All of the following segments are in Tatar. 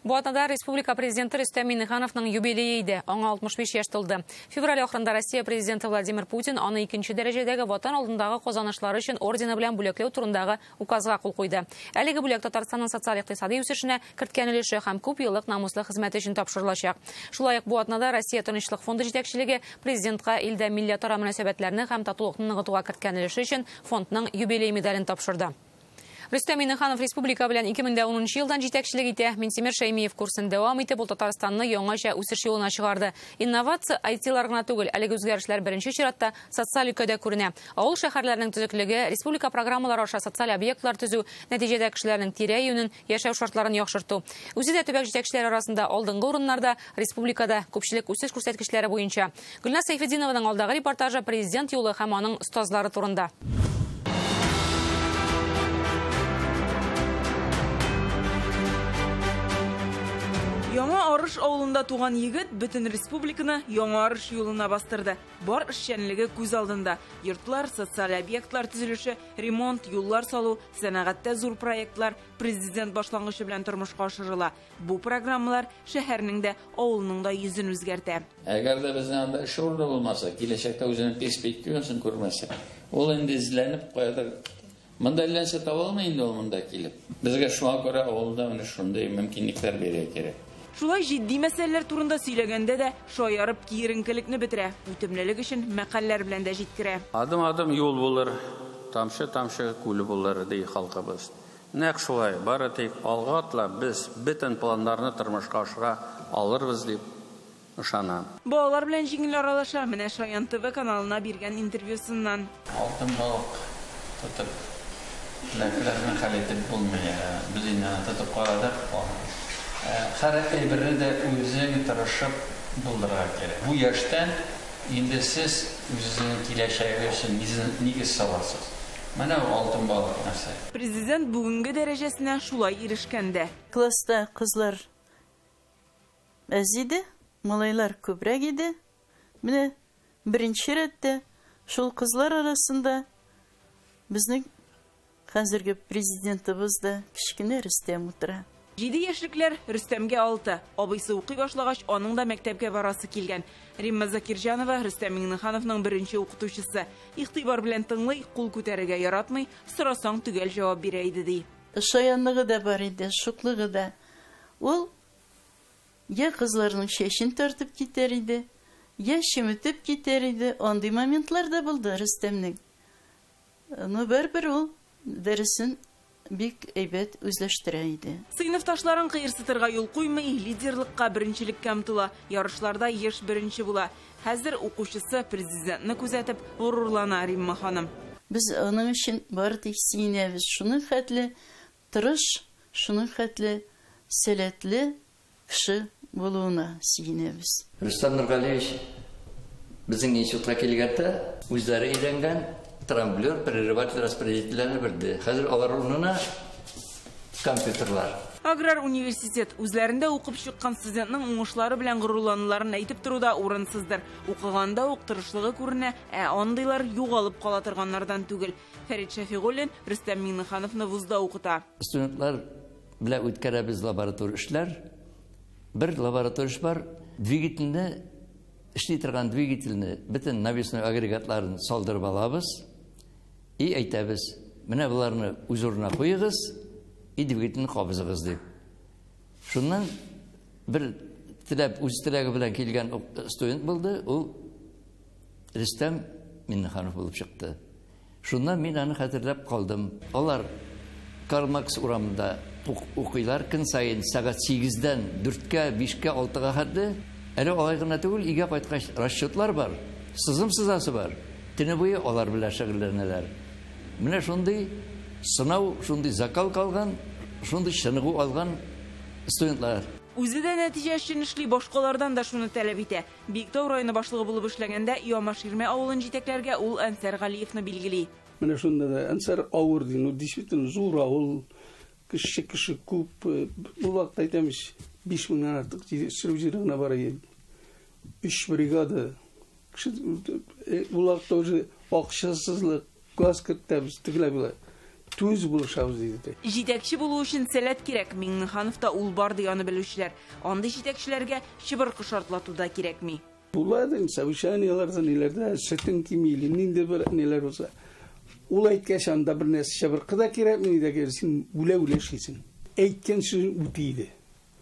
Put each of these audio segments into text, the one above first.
Бу атнада республика президенты Рөстәм Миңнехановның юбилее иде. Аңа 65 яшь тулды. Февраль ахырында Россия президенты Владимир Путин аны икенче дәрәҗәдәге Ватан алдындагы казанышлары өчен ордены белән бүләкләү турындагы указга кул куйды. Әлеге бүләк Татарстанның социаль-икътисади үсешенә керткән өлеше һәм күп еллык намуслы хезмәте өчен тапшырылачак. Шулай ук бу атнада Россия Тынычлык фонды җитәкчелеге президентка илдә милләтара мөнәсәбәтләрне һәм татулыкны ныгытуга керткән өлеше өчен фондның юбилей медален тапшырды. Рөстәм Миңнеханов республика белән 2010 елдан җитәкчелек итә. Минтимер Шәймиев курсын дәвам итеп, ул Татарстанны яңача үсеш юлына чыгарды. Инновация IT-лар гына түгел, әлеге үзгәрешләр беренче чиратта социаль өлкәдә күренә. Авыл шәһәрләренең төзеклеге, республика программалары аша социаль объектлар төзү, нәтиҗәдә кешеләрнең тирә-юнен, яшәү шартларын яхшырту. Үзе дә төбәк җитәкчеләре арасында алдынгы урыннарда, республикада күпчелек үсеш күрсәткечләре буенча. Гөлназ Сәйфетдинованың алдагы репортажы президент юлы һәм аның остазлары турында. Яңа Арыш авылында туган егет бөтен республиканы Яңа Арыш юлына бастырды. Бар эшчәнлеге күз алдында. Йортлар, социаль объектлар төзелеше, ремонт, юллар салу, сәнәгатьтә зур проектлар президент башлангычы белән тормышка ашырыла. Бу программалар шәһәрнең дә, авылның да йөзен үзгәртә. Әгәр дә безнең анда эш урыны булмаса, киләчәктә үзенең перспективасын күрмәсә, ул инде эзләнеп каядыр. Монда әйләнсә таба алмый инде ул монда килеп. Безгә шуңа күрә авылда менә шундый мөмкинлекләр бирергә кирәк. Шулай җитди мәсьәләләр турында сөйләгәндә дә шаярып киеренкелекне бетерә, үтемлелек өчен мәкальләр белән дә җиткерә. Адым-адым юл булыр, тамчы-тамчы күл булыр, ди халкыбыз. Нәкъ шулай, бары тик алга атлап без бөтен планнарны тормышка ашыра алырбыз дип ышанам. Балалар белән җиңел аралаша, менә Шаян ТВ каналына биргән интервьюсыннан. Алтын балык тотып, теләкләрне хәл итеп булмый. Без инде аны тотып карадык. Һәр әйберне дә үзең тырышып булдырырга кирәк. Бу яшьтән инде сез үзегезнең киләчәге өчен нигез саласыз. Менә ул алтын балык нәрсә. Президент бүгенге дәрәҗәсенә шулай ирешкән дә. Класста кызлар әз иде, малайлар күбрәк иде. Менә беренче рәттә шул кызлар арасында безнең хәзерге президентыбыз да кечкенә Рөстәм утыра. 7 яшьлекләр Рөстәмгә 6. Абыйсы укый башлагач, аның да мәктәпкә барасы килгән. Римма Закирҗанова Рөстәм Миңнехановның беренче укытучысы. Игътибар белән тыңлый, кул күтәрергә яратмый, сорасаң төгәл җавап бирә иде ди. Шаянлыгы да бар иде, шуклыгы да. Ул я кызларның чәчен тартып китәр иде, я чеметеп китәр иде. Андый моментлар да булды Рөстәмнең. Но барыбер ул дәресен бик әйбәт үзләштерә иде. Сыйныфташларын кыерсытырга юл куймый, лидерлыкка, беренчелеккә омтыла. Ярышларда еш беренче була. Хәзер укучысы президентны күзәтеп горурлана Римма ханым. Без аның өчен бары тик сөенәбез. Шуның хәтле тырыш, шуның хәтле сәләтле кеше булуына сөенәбез. Рөстәм Нургалиевич безнең институтка килгәндә үзләре өйрәнгән трамблер, прерыватель, распределительләрне бирде. Хәзер алар урынына компьютерлар. Аграр университет үзләрендә укып чыккан студентның уңышлары белән горурлануларын әйтеп тору да урынсыздыр. Укыганда ук тырышлыгы күренә, ә андыйлар югалып кала торганнардан түгел. Фәрит Шәфигуллин Рөстәм Миңнехановны вузда укыта. Студентлар белән үткәрәбез лаборатор эшләр. Бер лаборатор эш бар, двигательне эшли торган двигательне, бөтен навесной агрегатларын салдырып алабыз. И әйтәбез, менә боларны үз урынына куегыз, и двигательне кабызыгыз дип. Шуннан бер теләп, үз теләге белән килгән студент булды, ул Рөстәм Миңнеханов булып чыкты. Шуннан мин аны хәтерләп калдым. Алар Карл Маркс урамында укыйлар көн саен сәгать 8-дән 4-кә, 5-кә, 6-га хәтле. Әле алай гына түгел, өйгә кайткач расчетлар бар, сызым сызасы бар. Төне буе алар белән шөгыльләнәләр. Менә шундый сынау, шундый закалка алган, шундый чыныгу алган студентлар. Үзе дә нәтиҗә өчен эшли, башкалардан да шуны таләп итә. Биектау районы башлыгы булып эшләгәндә Ямаширмә авылын җитәкләргә ул Әнсәр Галиевны билгели. Менә шунда да Әнсәр авыр ди, ну действительно зур авыл, кеше кеше күп. Бу вакытта әйтәм, 5 меңнән артык сөрү җире генә бар иде. 3 бригада. Кеше, бу вакытта уже акчасызлык, газ кертәбез, тегеләй болай. Түз булышабыз диде. Җитәкче булу өчен сәләт кирәк. Миңнехановта ул бар ди аны белүчеләр. Андый җитәкчеләргә чыбыркы шартлату да кирәкми. Була инде совещаниеләрдә, ниләрдә, сөтен кими или нинди бер ниләр булса. Ул әйткәч, анда бер нәрсә чыбыркы да кирәкми, ни дә кирәк, син үлә-үлә эшлисең. Әйткән сүзен үти иде.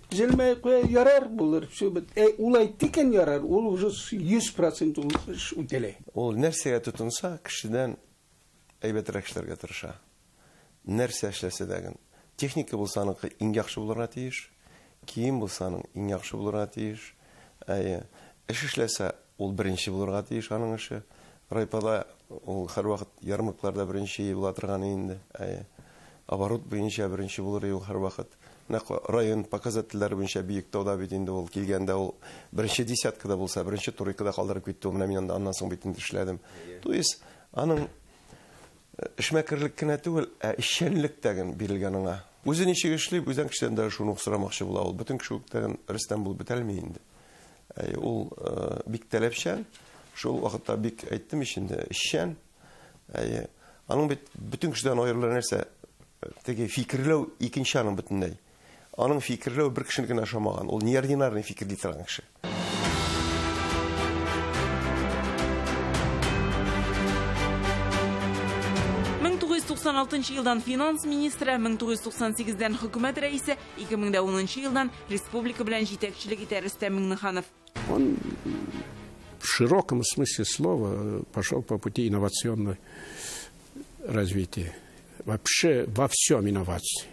Җелмәй куя, ярар булыр, все бит. Ул әйтте икән ярар, ул уже 100% ул эш үтәлә. Ул нәрсәгә тотынса, кешедән әйбәтрәк эшләргә тырыша. Нәрсә эшләсә дә, техника булса аныкы иң яхшы булырга тиеш, кием булса аның иң яхшы булырга тиеш. Әйе, эш эшләсә, ул беренче булырга тиеш аның эше. Райпада ул һәрвакыт ярмаркаларда беренче була торган инде. Әйе, оборот буенча беренче булыр ул һәрвакыт. Нәкъ район показательләре буенча Биектауда бит инде ул килгәндә ул беренче десяткада булса, беренче тройкада калдырып китте. Менә мин анда аннан соң бит инде эшләдем. То есть аның эшмәкәрлек кенә түгел, ә эшчәнлек тәген бирелгән аңа. Үзе ничек эшли, үзен кешедән дә шуны ук сорамакчы була ул. Бөтен кеше үк тәген Рөстәм булып бетәлми инде. Ул бик таләпчән, шул вакытта бик әйттем ич инде, эшчән. Аның бит бөтен кешедән аерылыр нәрсә, теге фикерләү икенче аның бөтенләй. Аның фикерләү бер кешенекенә ошамаган. Ул неординарный фикерли торган кеше. 1996 елдан финанс министры, 1998-дән хөкүмәт рәисе, 2010 елдан республика белән җитәкчелек итә Рөстәм Миңнеханов. Он в широком смысле слова пошел по пути инновационного развития. Вообще во всем инновации.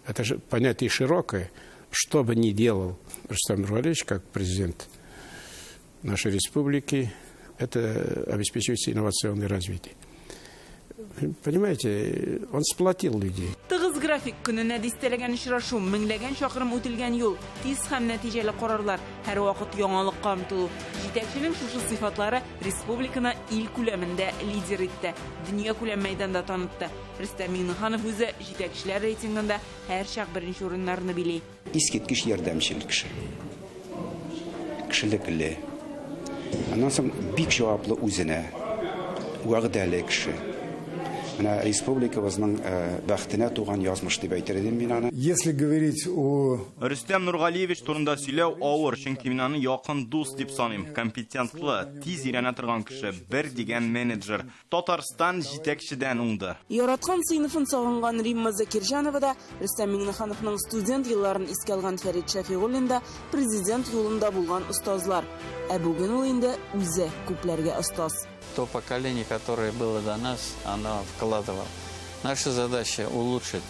Это же понятие широкое. Что бы ни делал Рустам Нургалиевич, как президент нашей республики, это обеспечивается инновационное развитие. Понимаете, он сплотил людей. Тыгыз график, көненә дистәләгән очрашу, меңләгән чакрым үтелгән юл, тиз һәм нәтиҗәле карарлар, һәр вакыт яңалыкка омтылу. Җитәкченең шушы сыйфатлары республиканы ил күләмендә лидер итте, дөнья күләм мәйданда танытты. Рөстәм Миңнеханов үзе җитәкчеләр рейтингында һәрчак беренче урыннарны били. Искиткеч ярдәмчел кеше. Кешелекле. Аннан соң бик җаваплы үзенә, вәгъдәле кеше. Менә республикабызның бәхтенә туган язмыш дип әйтер идем мин аны. Если говорить о Рөстәм Нургалиевич турында сөйләү авыр, чөнки мин аны якын дус дип саныйм. Компетентлы, тиз өйрәнә торган кеше, бер дигән менеджер. Татарстан җитәкчедән уңды. Яраткан сыйныфын сагынган Римма Закирҗанова да, Рөстәм Миңнехановның студент елларын искә алган Фәрит Шәфигуллин да президент юлында булган остазлар. Ә бүген ул инде үзе күпләргә остаз. То поколение, которое было до нас, оно вкладывало. Наша задача улучшить,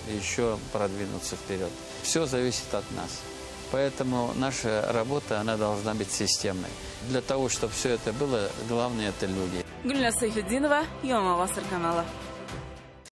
еще продвинуться вперед. Все зависит от нас. Поэтому наша работа, она должна быть системной. Для того, чтобы все это было, главное – это люди. Гөлназ Сәйфетдинова, Яңа Гасыр каналы.